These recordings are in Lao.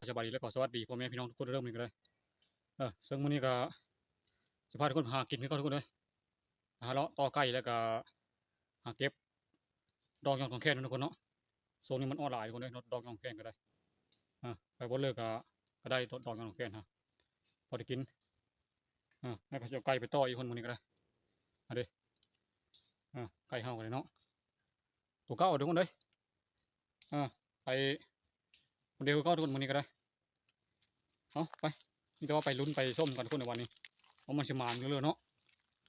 ສະບາຍດີ ແລະກໍສະຫວັດດີພໍ່ແມ່ພີ່ນ້ອງທຸກຄົນເດີ ມື້ນີ້ກໍໄດ້ ເອີ ເຊິ່ງມື້ນີ້ກໍຊິພາທຸກຄົນໄປຫາກິນຄືເກົ່າທຸກຄົນເດີ ຫາເລາະຕໍ່ໄກ່ ແລ້ວກໍຫາເກັບດອກຍອດຂອງແຄນເນາະທຸກຄົນເນາະ. ຊ່ວງນີ້ມັນອອກຫຼາຍທຸກຄົນເດີເນາະ ດອກຍອດຂອງແຄນກໍໄດ້ ເອີ ໄປບໍ່ເລີກກໍ ກໍໄດ້ດອກຍອດຂອງແຄນ ພໍໄດ້ກິນ ເອີ ແລ້ວກໍຊິເອົາໄກ່ໄປຕໍ່ອີກຄົນມື້ນີ້ກໍໄດ້ ເອົາເດ້ ເອີ ໄກ່ເຮົາກໍໄດ້ເນາະ ໂຕເກົ່າທຸກຄົນເດີ ເອີ ໄປຄົນດຽວຄືເກົ່າທຸກຄົນມື້ນີ້ກໍໄດ້. ເອົາ ໄປ ມີແຕ່ວ່າໄປລຸ້ນໄປຊົມກັນທຸກຄົນໃນວັນນີ້ ວ່າມັນຊິໝານຢູ່ເລີເນາະ.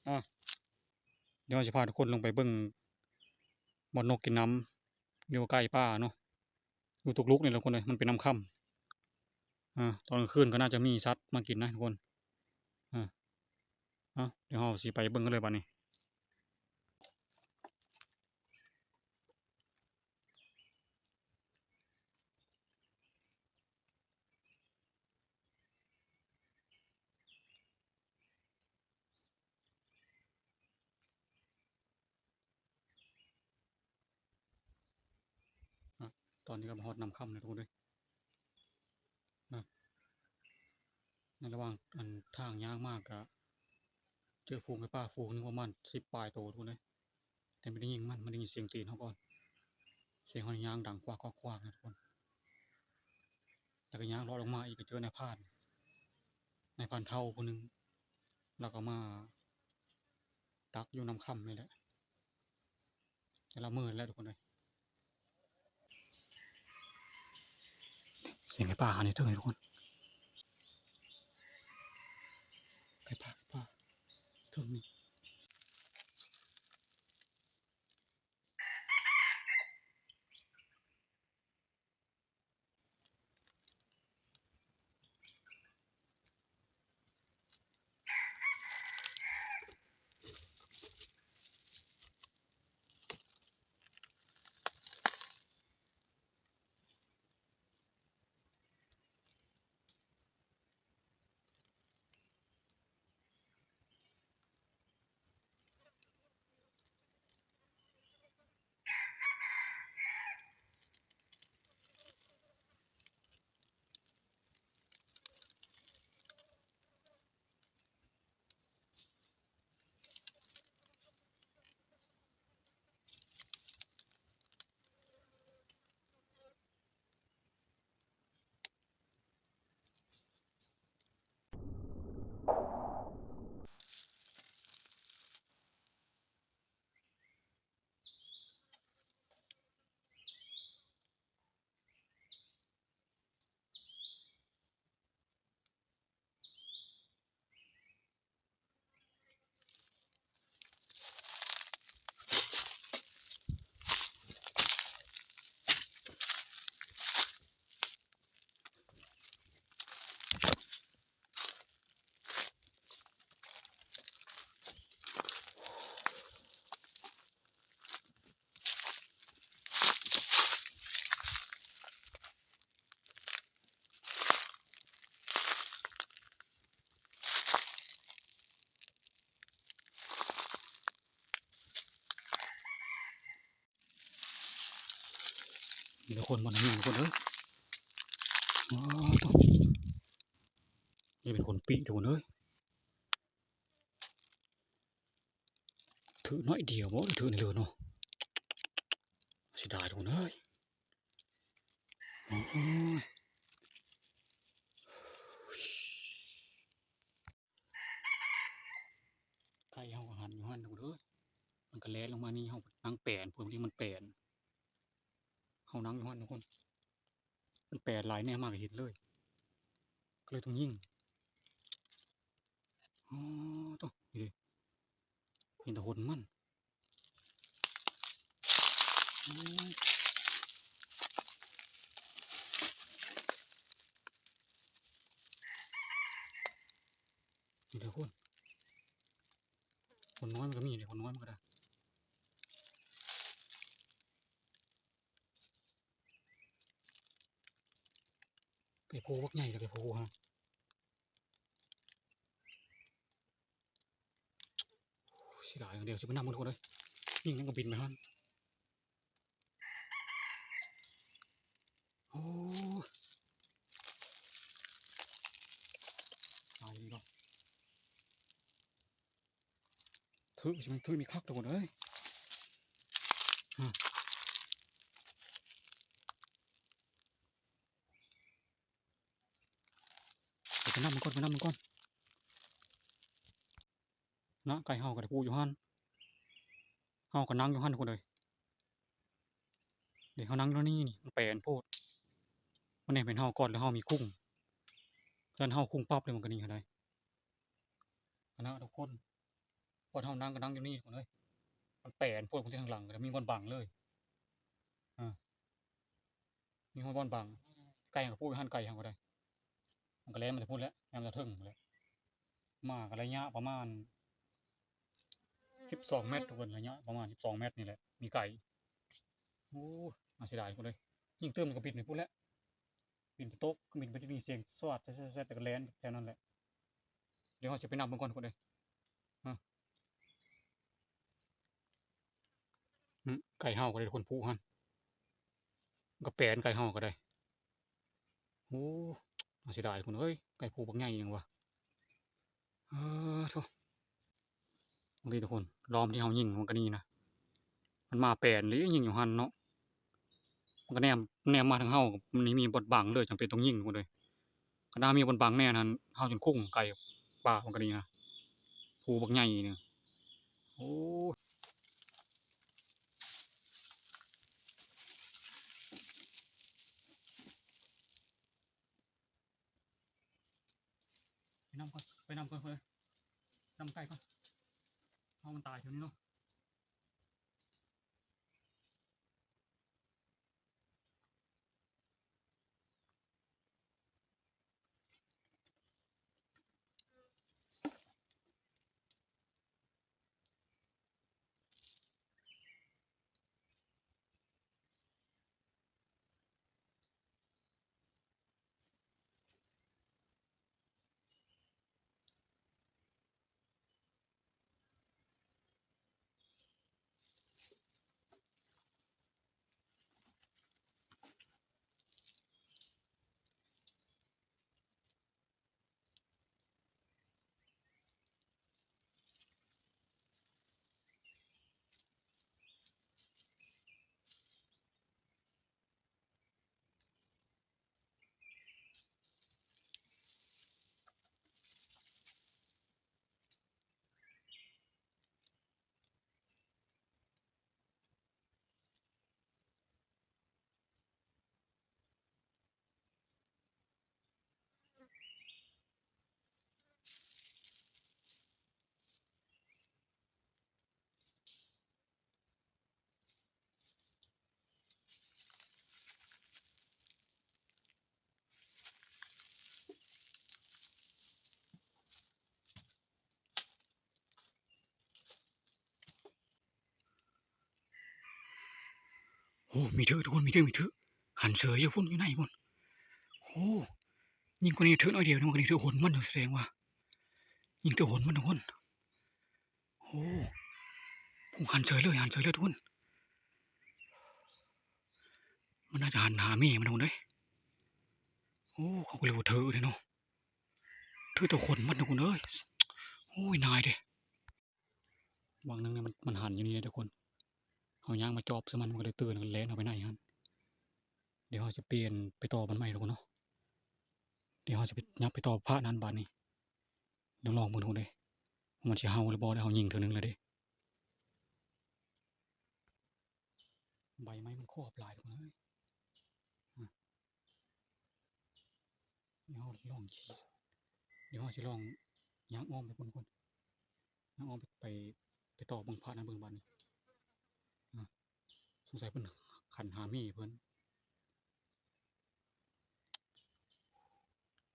ອ່າ ດຽວເຮົາຊິພາທຸກຄົນລົງໄປເບິ່ງບ່ອນນົກກິນນ້ຳ ຢູ່ໃກ້ປ່າເນາະ ຢູ່ຕຸກລຸກນີ້ແຫຼະທຸກຄົນເອີຍ ມັນເປັນນ້ຳຄ່ຳ. ອ່າ ຕອນກາງຄືນກໍໜ້າຈະມີສັດມາກິນນະທຸກຄົນ. ອ່າ ເອົາ ດຽວເຮົາຊິໄປເບິ່ງກັນເລີຍບັດນີ້. ອະ ຕອນນີ້ກໍມາຮອດນ້ຳຄ່ຳແລ້ວທຸກຄົນເອີຍ ນະ ໃນລະຫວ່າງອັນທາງຍ່າງມາກະເຈີຝູງໄກ່ປ່າຝູງໜຶ່ງປະມານສິບປາຍໂຕທຸກຄົນເອີຍ ແຕ່ບໍ່ໄດ້ຍິງມັນ ມັນໄດ້ຍິນສຽງຕີນເຮົາກ່ອນ ສຽງເຮົາຍ່າງດັງຄວັກໆໆ ນະທຸກຄົນ. ແລ້ວກໍຍ່າງເລາະລົງມາອີກ ກໍເຈີນາຍພານ ນາຍພານເຖົ້າຜູ້ໜຶ່ງ ລາວກໍມາດັກຢູ່ນ້ຳຄ່ຳນີ້ແຫຼະ ແຕ່ລາວເມີແລ້ວທຸກຄົນເອີຍ. ສຽງໄກ່ປ່າຫານີ້ເຖິງນີ້ທຸກຄົນ ໄກ່ປ່າ ໄກ່ປ່າເຖິງນີ້. ມີແຕ່ຄົນບໍ່ໄດ້ຍິງຄົນເອີຍ ວ້າວ ນີ້ເປັນຄົນປີທຸກຄົນເອີຍ. ຖືໜ້ອຍດຽວບໍ່ ຖືໃນເລີເນາະ ເສຍດາຍທຸກຄົນເອີຍ. ໂອ້ຍ ໄກ່ເຮົາກໍຫັນຢູ່ຫັ້ນເດີ ມັນກໍແລ່ນລົງມານີ້ ເຮົານັ່ງແປນ ພວກນີ້ມັນແປນ ເຮົານັ່ງຢູ່ຫັ້ນທຸກຄົນ ມັນແປນຫຼາຍແນວມາກໍເຫັນເລີຍ ກໍເລີຍຕ້ອງຍິງ. ອໍ ໂຕ ນີ້ເດ້ ເຫັນແຕ່ຫົນມັນ ໂອ້ຍ ນີ້ເດ້ຄົນ ຄົນນ້ອຍມັນກໍມີເດ້ ຄົນນ້ອຍມັນກໍໄດ້ ໄກ່ໂພບັກໃຫຍ່ ໄກ່ໂພຮະ ເສຍດາຍ ດຽວຊິໄປນຳເບິ່ງທຸກຄົນເອີຍ ຍິງຫຍັງກໍບິນໄປຫັ້ນ. ໂອ້ຍ ຖືກ ຊິມັນຖືກນີ້ຄັກທຸກຄົນເອີຍ. ຮະ ໄປນຳມັນກ່ອນ ໄປນຳມັນກ່ອນ. ນະ ໄກ່ເຮົາກໍໄດ້ປູຢູ່ຫັ້ນ ເຮົາກໍນັ່ງຢູ່ຫັ້ນທຸກຄົນເອີຍ. ເດ ເຮົານັ່ງຢູ່ນີ້ ນີ້ມັນແປນໂພດ ມັນແນມເຫັນເຮົາກ່ອນ ແລ້ວເຮົາມີຄຸ້ງ ຊັ້ນເຮົາຄຸ້ງປັບເລີຍ ມັນກໍນີ້ຫັ້ນໃດ໋ ຫັ້ນນະທຸກຄົນ. ບ່ອນເຮົານັ່ງກໍນັ່ງຢູ່ນີ້ທຸກຄົນເອີຍ ມັນແປນໂພດ ຄົນທີ່ທາງຫຼັງກໍມີບ່ອນບັງເລີຍ ອາ. ມີຮອດບ່ອນບັງ ໄກ່ເຮົາກໍປູຢູ່ຫັ້ນ ໄກ່ເຮົາກໍໄດ້ ມັນກໍແລ່ນມາແຕ່ພຸ້ນແຫຼະ ແລ່ນມາແຕ່ເທິງພຸ້ນແຫຼະ. ມາກໍໄລຍະປະມານສິບສອງແມັດທຸກຄົນ ໄລຍະປະມານສິບສອງແມັດນີ້ແຫຼະ ມີໄກ່. ໂອ້ ໜ້າເສຍດາຍທຸກຄົນເອີຍ ຍິງຕື່ມມັນກໍບິນໄປພຸ້ນແຫຼະ ບິນໄປຕົກ ບິນໄປໄດ້ຍິນສຽງສວາດແຊດໆ ແລ້ວກໍແລ່ນແຖວນັ້ນແຫຼະ. ດຽວເຮົາຊິໄປນັບເບິ່ງກ່ອນທຸກຄົນເອີຍ ຮະ. ອື ໄກ່ເຮົາກໍໄດ້ຄົນຜູ້ຫັ້ນ ກໍແປນໄກ່ເຮົາກໍໄດ້. ໂອ້ ໜ້າເສຍດາຍຄົນເອີຍ ໄກ່ຜູ້ບັກໃຫຍ່ຫຍັງວະ. ເອີ ໂທ້ ເບິ່ງຕິທຸກຄົນ ລອມທີ່ເຮົາຍິງມັນກໍນີ້ນະ ມັນມາແປນເລີຍ ຍິງຢູ່ຫັ້ນເນາະ. ມັນກໍແນມ ແນມມາທາງເຮົາ ມັນມີບ່ອນບັງເລີຍ ຈຳເປັນຕ້ອງຍິງພຸ້ນເດ້. ຄັນຖ້າມີບ່ອນບັງແນ່ຫັ້ນ ເຮົາຈົນຄຸ້ງໄກ່ປ່າມັນກໍນີ້ນະ ຜູ້ບັກໃຫຍ່ນີ້. ໂອ້ ໄປນຳກ່ອນ ໄປນຳກ່ອນເພິ່ນ ນຳໄກ່ກ່ອນ ເຮົາມັນຕາຍແຖວນີ້ເນາະ. ໂອ້ ມີເຖິທຸກຄົນ ມີເຖິ ມີເຖິ ຫັນເສີຍຢູ່ພຸ້ນ ຢູ່ໃນພຸ້ນ. ໂອ້ ຍິງກວ່ານີ້ເຖິໜ້ອຍດຽວ ນີ້ມັນກະຍິງເຖິຫົນມັນ ສະແດງວ່າຍິງເຖິຫົນມັນທຸກຄົນ. ໂອ້ ໂອ້ ຫັນເສີຍເລີຍ ຫັນເສີຍເລີຍທຸກຄົນ. ມັນໜ້າຈະຫັນຫາແມ່ມັນທຸກຄົນເອີຍ. ໂອ້ ເຂົາກໍເລີຍວ່າເຖິເດ້ເນາະ ເຖິແຕ່ຂົນມັນທຸກຄົນເອີຍ. ໂອ້ຍ ນາຍເດ້. ຫວ່າງໜຶ່ງນີ້ມັນ ມັນຫັນຢູ່ນີ້ເດ້ທຸກຄົນ ເຮົາຍ່າງມາຈອບໃສ່ມັນ ມັນກໍເລີຍຕື່ນ ແລ່ນເຂົ້າໄປໃນຫັ້ນ. ດຽວເຮົາຈະປ່ຽນໄປຕໍ່ມັນໃໝ່ທຸກຄົນເນາະ. ດຽວເຮົາຈະໄປ ຫຍັບໄປຕໍ່ພະນັ້ນບາດນີ້. ດຽວລອງເບິ່ງທຸກຄົນເດ້ ວ່າມັນຊິເຫົ່າຫຼືບໍ່. ດຽວເຮົາຍິງເທື່ອໜຶ່ງແລ້ວເດ້. ໃບໄມ້ມັນຄອບຫຼາຍທຸກຄົນເອີຍ. ອາ ດຽວເຮົາລອງຂີ່ ດຽວເຮົາຊິລອງຍ່າງອ້ອມໄປພຸ້ນທຸກຄົນ ຍ່າງອ້ອມໄປ ໄປ ໄປຕໍ່ເບິ່ງພະນັ້ນເບິ່ງບາດນີ້. ອາ ສົງໄສເພິ່ນຂັນຫາແມ່ເພິ່ນ.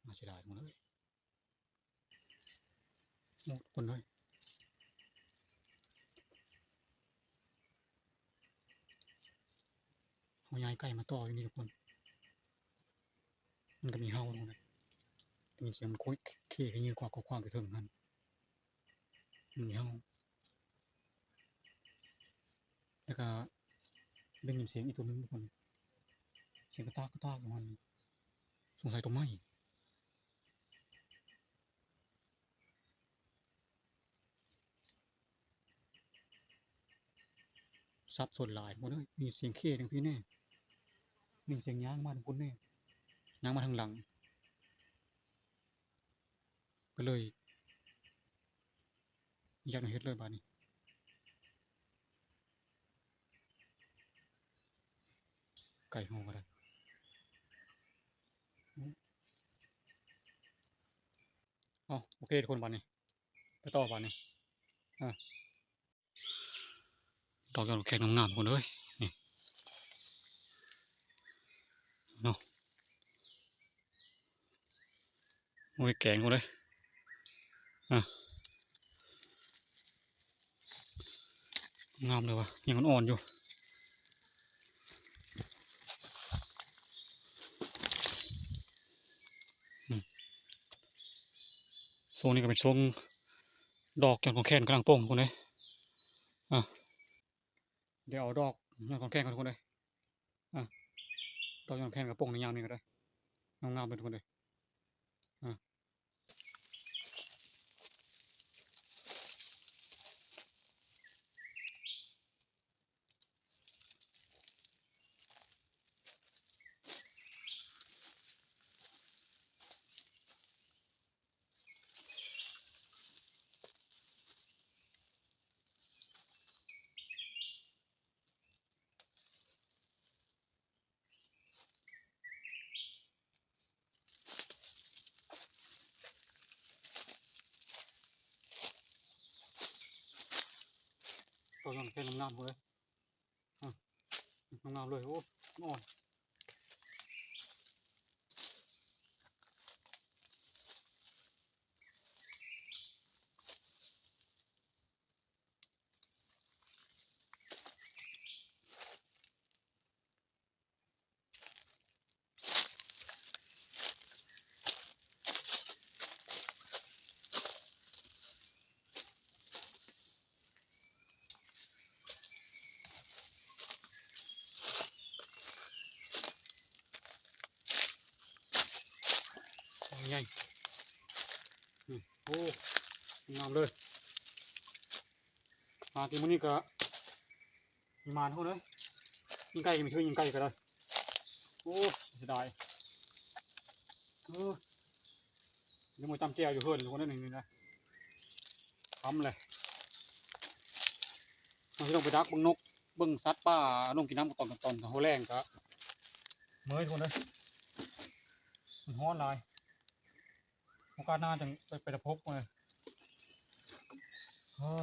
ໜ້າເສຍດາຍທຸກຄົນເອີຍ. ໂອ້ ທຸກຄົນເອີຍ ເຮົາຍ້າຍໄກ່ມາຕໍ່ຢູ່ນີ້ທຸກຄົນ ມັນກໍມີເຫົ່າທຸກຄົນເອີຍ. ໄດ້ຍິນສຽງມັນໂຄຍເຄຂະຍືກວາກຂວາກຢູ່ເທິງຫັ້ນ ມັນມີເຫົ່າ. ແລ້ວກໍໄດ້ຍິນສຽງອີກຕົວໜຶ່ງທຸກຄົນ ສຽງກະຕາກກະຕາກຢູ່ຫັ້ນ ສົງໄສຕົວໃໝ່. ໂ ສັບສົນຫຼາຍພຸ້ນເອີຍ. ມີສຽງເຄທາງພີ້ແດ່ ມີສຽງຍ່າງມາທາງພຸ້ນແດ່ ຍ່າງມາທາງຫຼັງ ກໍເລີຍຢາກເຮັດເລີຍບາດນີ້ ໄກ່ຮ້ອງກໍໄດ້. ເອົາ ໂອເຄທຸກຄົນ ບາດນີ້ໄປຕໍ່ບາດນີ້ ເອີ ດອກຢອດແຄງງາມໆພຸ້ນເອີຍ ນີ້ເນາະ. ໂອ້ຍ ແກງພຸ້ນເດ້ ອ່ະ ງາມເລີຍວ່າ ຍັງອ່ອນໆຢູ່. ອືມ ຊ່ວງນີ້ກໍເປັນຊ່ວງດອກຍອດຂອງແຄນກຳລັງປົ່ງພຸ້ນເດ້. ອ່ະ ດຽວເອົາດອກຍອດຂອງແຄນກ່ອນທຸກຄົນເອີຍ. ອ່ະ ດອກຍອດຂອງແຄນກໍປົ່ງໃນຍາມນີ້ກໍໄດ້ ງາມໆເລີຍທຸກຄົນເອີຍ. ອ່ະ ດອກຍອດແຄນງາມໆເລີຍ ອ່ະ ງາມໆເລີຍ. ໂອ້ ອ່ອນ. ใหญ่ นี่ โอ้ งามเลย หากินมื้อนี้ก็มีหมานเฮาเด้อ ยิงไก่ก็มี ช่วยยิงไก่ก็ได้ โอ้ เสียดาย เออ ยังบ่ตำแจ่วอยู่เฮือนทุกคนเด้อ นี่นะ ค่ำเลย เฮาสิลงไปดักเบิ่งนก เบิ่งสัตว์ป่า ลงกินน้ำตอน ตอนหัวแลงก็เมื่อยทุกคนเด้อ มันร้อนหลาย โอกาสหน้าจั่งไป ไปพบกันเลย เออ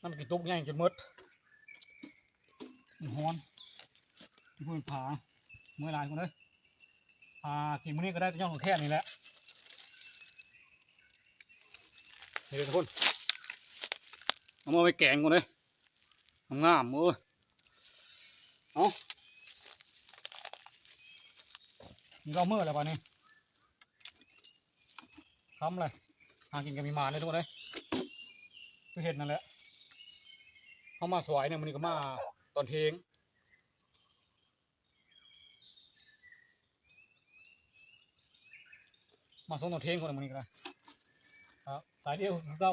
น้ำกินตุกใหญ่จนหมด มันร้อน มันผา เมื่อยหลายคนเลย ผากินมื้อนี้ก็ได้แต่ย่องของแค่นี้แหละ นี่เลยทุกคน เอามาไว้แกงก่อนเลย งามๆ เอ้ย เอา นี่ก็เมื่อแล้วบัดนี้ ค่ำเลย หากินกันมีหมานเลยทุกคนเอ้ย คือเห็นนั่นแหละ เฮามาสวยเนี่ย มื้อนี้ก็มาตอนเที่ยง มาส่งตอนเที่ยงคนละมื้อนี้ก็ได้ ครับ สายเดียวคือเก่า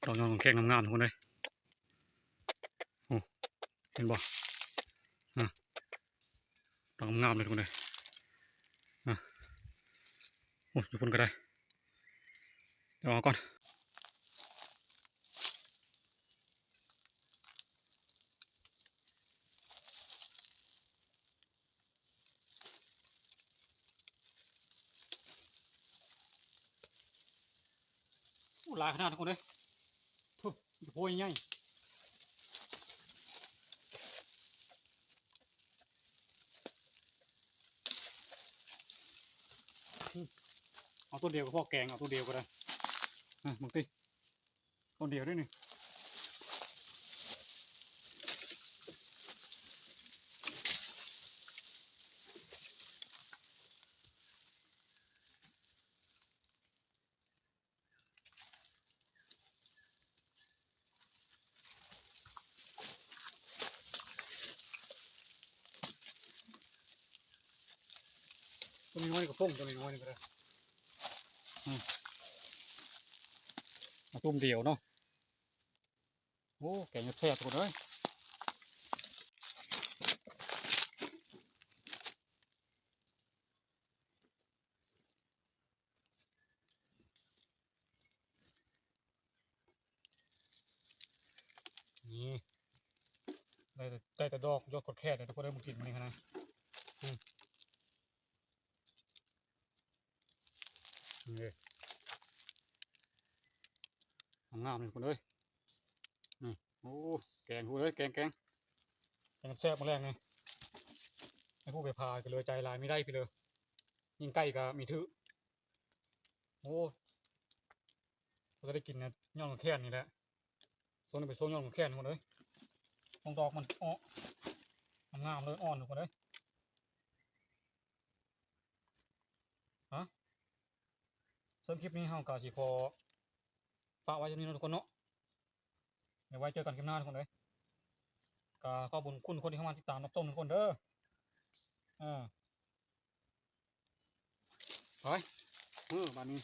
ดอกยอดของแข้งงามๆ ทุกคนเอ้ย โอ้ เห็นบ่ อ่ะ ดอกงามๆ เลยทุกคนเอ้ย อ่ะ โอ้ อยู่พุ่นก็ได้ เดี๋ยวเอาก่อน เ ຫຼາຍຂະໜາດ ທຸກຄົນເອີຍ ພຸ້ນ ໂພຍໃຫຍ່ ເອົາຕົ້ນດຽວກໍພໍແກງ ເອົາຕົ້ນດຽວກໍໄດ້ ເບິ່ງຕິ ຕົ້ນດຽວເດ້ນີ້. ຕົ້ນນ້ອຍໆ ກໍປົງ ຕົ້ນນ້ອຍໆ ນີ້ກໍໄດ້ ອືມ ເອົາຕຸ້ມດຽວເນາະ. ໂອ້ ແກງແຊບໆ ທຸກຄົນເອີຍ. ນີ້ ໄດ້ແຕ່ ໄດ້ແຕ່ດອກ ຍອດກອດແຄດເດ້ ທຸກຄົນເອີຍ ມາກິນມື້ນີ້ຫັ້ນນະ ອືມ ນີ້ ງາມໆ ນີ້ ທຸກຄົນເອີຍ ນີ້ ໂອ້ ແກງ ທຸກຄົນເອີຍ ແກງ ແກງ ແກງແຊບມື້ແລງນີ້ ໃຫ້ຜູ້ໄປພາກໍເຫຼືອໃຈຫຼາຍ ມີໄດ້ພີ່ເລີຍ ຍິງໄກ່ກໍມີຖື. ໂອ້ ກໍຈະໄດ້ກິນນະ ຍອດກອດແຄດນີ້ແຫຼະ ຊ່ວງນີ້ເປັນຊ່ວງຍອດກອດແຄດ ທຸກຄົນເອີຍ ຊ່ວງດອກມັນອອກ ງາມໆ ເລີຍ ອ່ອນ ທຸກຄົນເອີຍ. ຮະ ເຊິ່ງຄລິບນີ້ເຮົາກໍຊິຂໍຝາກໄວ້ສ່ຳນີ້ເນາະ ທຸກຄົນເນາະ ດຽວໄວ້ເຈີກັນຄລິບໜ້າ ທຸກຄົນເອີຍ. ກໍຂອບຄຸນທຸກຄົນທີ່ເຂົ້າມາຕິດຕາມຮັບຊົມ ທຸກຄົນເດີ ເອີ ໄປ ເອີ ບາດນີ້